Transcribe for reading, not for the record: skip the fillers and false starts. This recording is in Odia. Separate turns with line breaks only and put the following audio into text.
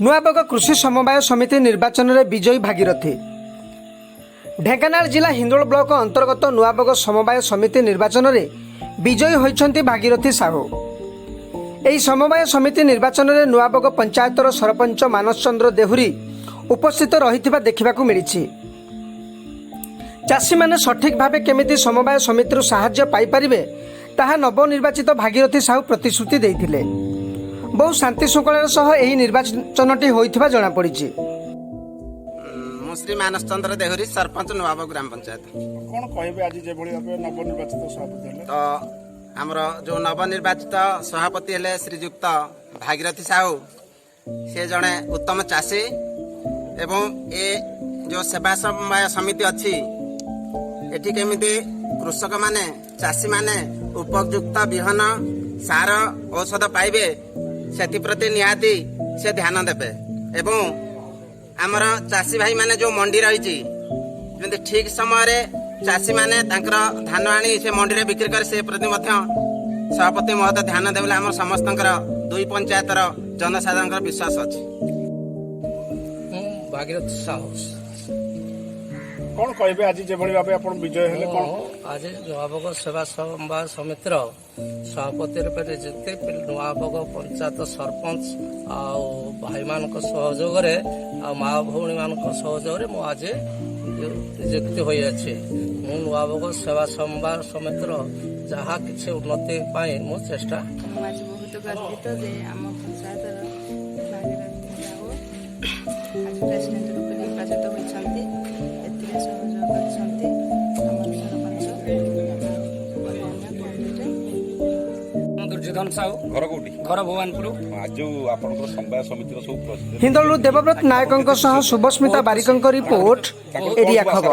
ନୂଆବଗ କୃଷି ସମବାୟ ସମିତି ନିର୍ବାଚନରେ ବିଜୟୀ ଭାଗୀରଥୀ। ଢେଙ୍କାନାଳ ଜିଲ୍ଲା ହିନ୍ଦୋଳ ବ୍ଲକ ଅନ୍ତର୍ଗତ ନୂଆବଗ ସମବାୟ ସମିତି ନିର୍ବାଚନରେ ବିଜୟୀ ହୋଇଛନ୍ତି ଭାଗୀରଥୀ ସାହୁ। ଏହି ସମବାୟ ସମିତି ନିର୍ବାଚନରେ ନୂଆବଗ ପଞ୍ଚାୟତର ସରପଞ୍ଚ ମାନସ ଚନ୍ଦ୍ର ଦେହୁରୀ ଉପସ୍ଥିତ ରହିଥିବା ଦେଖିବାକୁ ମିଳିଛି। ଚାଷୀମାନେ ସଠିକ୍ ଭାବେ କେମିତି ସମବାୟ ସମିତିରୁ ସାହାଯ୍ୟ ପାଇପାରିବେ, ତାହା ନବନିର୍ବାଚିତ ଭାଗୀରଥୀ ସାହୁ ପ୍ରତିଶ୍ରୁତି ଦେଇଥିଲେ। ବହୁ ଶାନ୍ତି ଶୃଙ୍ଖଳାର ସହ ଏହି ନିର୍ବାଚନଟି ହୋଇଥିବା ଜଣାପଡ଼ିଛି।
ମୁଁ ଶ୍ରୀ ମାନସ ଚନ୍ଦ୍ର ଦେହୁରୀ, ସରପଞ୍ଚ, ନୂଆବଗ ଗ୍ରାମ ପଞ୍ଚାୟତ।
କ'ଣ କହିବେ, ଆଜି ଯେଭଳି ଭାବେ ନବନିର୍ବାଚିତ ସଭାପତି ହେଲେ?
ତ ଆମର ଯେଉଁ ନବନିର୍ବାଚିତ ସଭାପତି ହେଲେ ଶ୍ରୀଯୁକ୍ତ ଭାଗୀରଥୀ ସାହୁ, ସେ ଜଣେ ଉତ୍ତମ ଚାଷୀ ଏବଂ ଏ ଯେଉଁ ସେବା ସମବାୟ ସମିତି ଅଛି, ଏଠି କେମିତି କୃଷକମାନେ, ଚାଷୀମାନେ ଉପଯୁକ୍ତ ବିହନ, ସାର, ଔଷଧ ପାଇବେ, ସେଥିପ୍ରତି ନିହାତି ସେ ଧ୍ୟାନ ଦେବେ। ଏବଂ ଆମର ଚାଷୀ ଭାଇମାନେ ଯେଉଁ ମଣ୍ଡି ରହିଛି, ଯେମିତି ଠିକ ସମୟରେ ଚାଷୀମାନେ ତାଙ୍କର ଧାନ ଆଣି ସେ ମଣ୍ଡିରେ ବିକ୍ରି କରି, ସେ ପ୍ରତି ମଧ୍ୟ ସଭାପତି ମହୋଦୟ ଧ୍ୟାନ ଦେବେ ବୋଲି ଆମର ସମସ୍ତଙ୍କର, ଦୁଇ ପଞ୍ଚାୟତର ଜନସାଧାରଣଙ୍କର ବିଶ୍ୱାସ ଅଛି।
ମୁଁ ଭାଗୀରଥ ସାହୁ।
କ'ଣ କହିବେ, ଆଜି ଯେଭଳି ଭାବେ ଆପଣ ବିଜୟ ହେଲେ, କ'ଣ?
ମୁଁ ଆଜି ନୂଆବଗ ସେବା ସମବାୟ ସମିତିର ସଭାପତି ରୂପେ ନିଯୁକ୍ତି, ନୂଆବଗ ପଞ୍ଚାୟତ ସରପଞ୍ଚ ଆଉ ଭାଇମାନଙ୍କ ସହଯୋଗରେ ଆଉ ମା ଭଉଣୀମାନଙ୍କ ସହଯୋଗରେ ମୁଁ ଆଜି ନିଯୁକ୍ତି ହୋଇଅଛି। ମୁଁ ନୂଆବଗ ସେବା ସମବାୟ ସମିତିର ଯାହା କିଛି ଉନ୍ନତି ପାଇଁ ମୁଁ ଚେଷ୍ଟା
ମୁଁ ଆଜି ବହୁତ ଗର୍ବିତ ଯେ ଆମ ପଞ୍ଚାୟତର ଭାଗୀରଥୀ ସାହୁ ଆଜି ପ୍ରେସିଡେଣ୍ଟ ରୂପେ ନିର୍ବାଚିତ ହୋଇଛନ୍ତି। ଏଥିରେ ସହଯୋଗ କରିଛନ୍ତି ଆମର ସରପଞ୍ଚ ଆଉ ଅନ୍ୟାନ୍ୟ କ୍ୟାଣ୍ଡିଡେଟ୍।
ମୁଁ ଦୁର୍ଯ୍ୟୋଧନ ସାହୁ।
ଘର କୋଉଠି?
ଘର ଭଗବାନପୁର।
ଆଜି ଯୋଉ ଆପଣଙ୍କର ସମବାୟ ସମିତିର ସବୁ ପ୍ରେସିଡେଣ୍ଟ
ହିନ୍ଦୋଳରୁ ଦେବବ୍ରତ ନାୟକଙ୍କ ସହ ଶୁଭସ୍ମିତା ବାରିକଙ୍କ ରିପୋର୍ଟ, ଏରିଆ ଖବର।